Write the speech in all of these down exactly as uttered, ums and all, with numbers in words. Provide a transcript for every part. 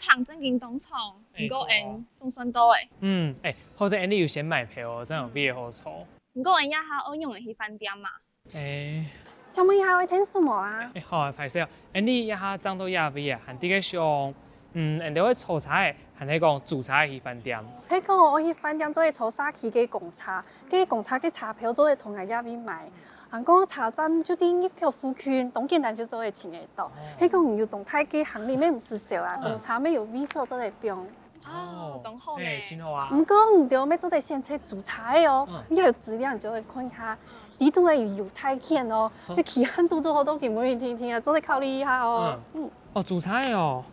行正經當長，毋過𠊎總算到了。嗯，欸，好在𠊎有先買票哦，正有位好坐。毋過𠊎這下愛仰仔去飯店嘛？欸，請問一下愛𢯭手無啊？欸，好啊，歹勢哦，𠊎這下正到這位啊，還在該想，嗯，𠊎兜愛坐車仔，還係講租車仔去飯店？係講愛去飯店做得坐社區个公車，該公車个車票做得同𠊎這位買。 還過車站就在入口附近，當簡單就做得尋得到。係講你有當大个行李乜毋使愁啊，公車乜有位所做得放。哦，當好呢。欸，真好啊。毋過你兜乜做得選擇租車个哦，你有資料你就會看一下，裡肚呢有優待券哦，該期限堵堵好到今晡日定定啊，做得考慮一下哦。嗯。哦，租車个哦。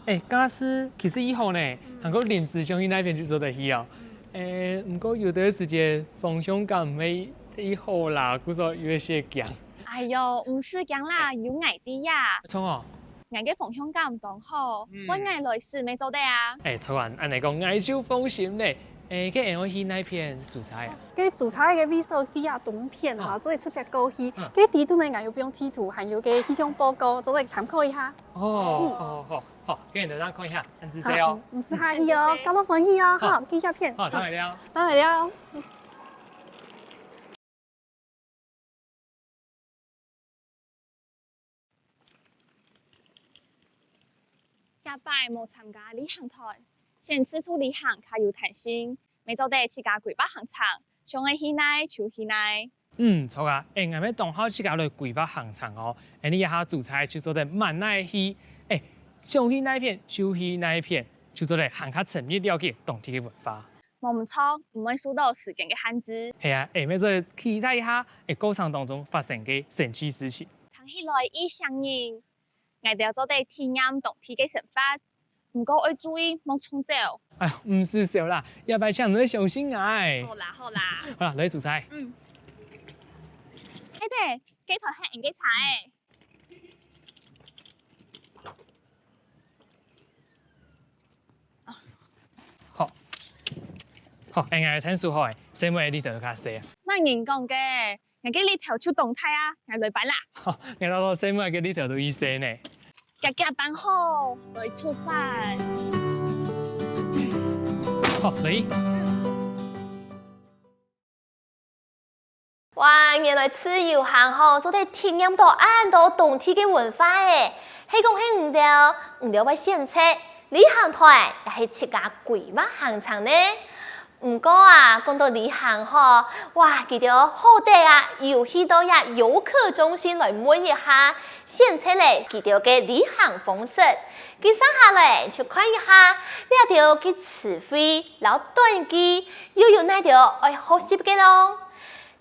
欸，假使其實已好呢，還過臨時想去哪片就做得去哦。欸，毋過有兜時節方向感毋係 已好啦，故所有一些驚。哎喲，毋使驚啦，有𠊎在啊。著哦。𠊎个方向感當好，換𠊎來駛乜做得啊。欸，著啊，恁仔講𠊎就放心咧。欸，該𠊎愛去哪片租車啊？該租車个位所在啊，東片啊，做得直接過去。該裡肚呢，𠊎有放地圖，還有該氣象報告，做得參考一下。哦，好好好，好，該𠊎等下看一下，恁仔細哦。毋使客氣哦，搞到歡喜哦，好，去這片。好，正來尞。正來尞。 這擺無參加旅行團，選自助旅行較有彈性，乜做得自家規劃行程，想愛去哪就去哪。嗯，著啊，欸，𠊎乜當好自家來規劃行程哦。𠊎這下租車就做得滿哪去，欸，想去哪片就去哪片，就做得還較深入了解當地个文化。 無毋著，毋會受到時間个限制。係啊，欸，乜做得期待一下，欸，過程當中發生个神奇事情。聽起來異唌人，𠊎兜做得體驗當地个生活，毋過愛注意莫衝走。哎呀，毋使愁啦，這擺請你愛相信𠊎。好啦，好啦。好啦，來租車。嗯。係个，該台係你个車欸。 好，好，欸，𠊎𢯭手好欸，細妹个力頭較細啊。麼人講个？𠊎个力頭就當大啊，𠊎來搬啦。好，𠊎恅著細妹个力頭都異細呢。遽遽搬好，來出發。好，來。 哇，原來自由行吼，做得體驗到恁多當地个文化欸。係講係你兜，你兜會選擇旅行團，也係自家規劃行程呢？毋過啊，講到旅行吼，哇，佢兜好得啊，有去到這遊客中心來問一下，選擇了佢兜个旅行方式。接下來就看一下，這兜个詞彙摎短句又有哪兜愛學習个咯。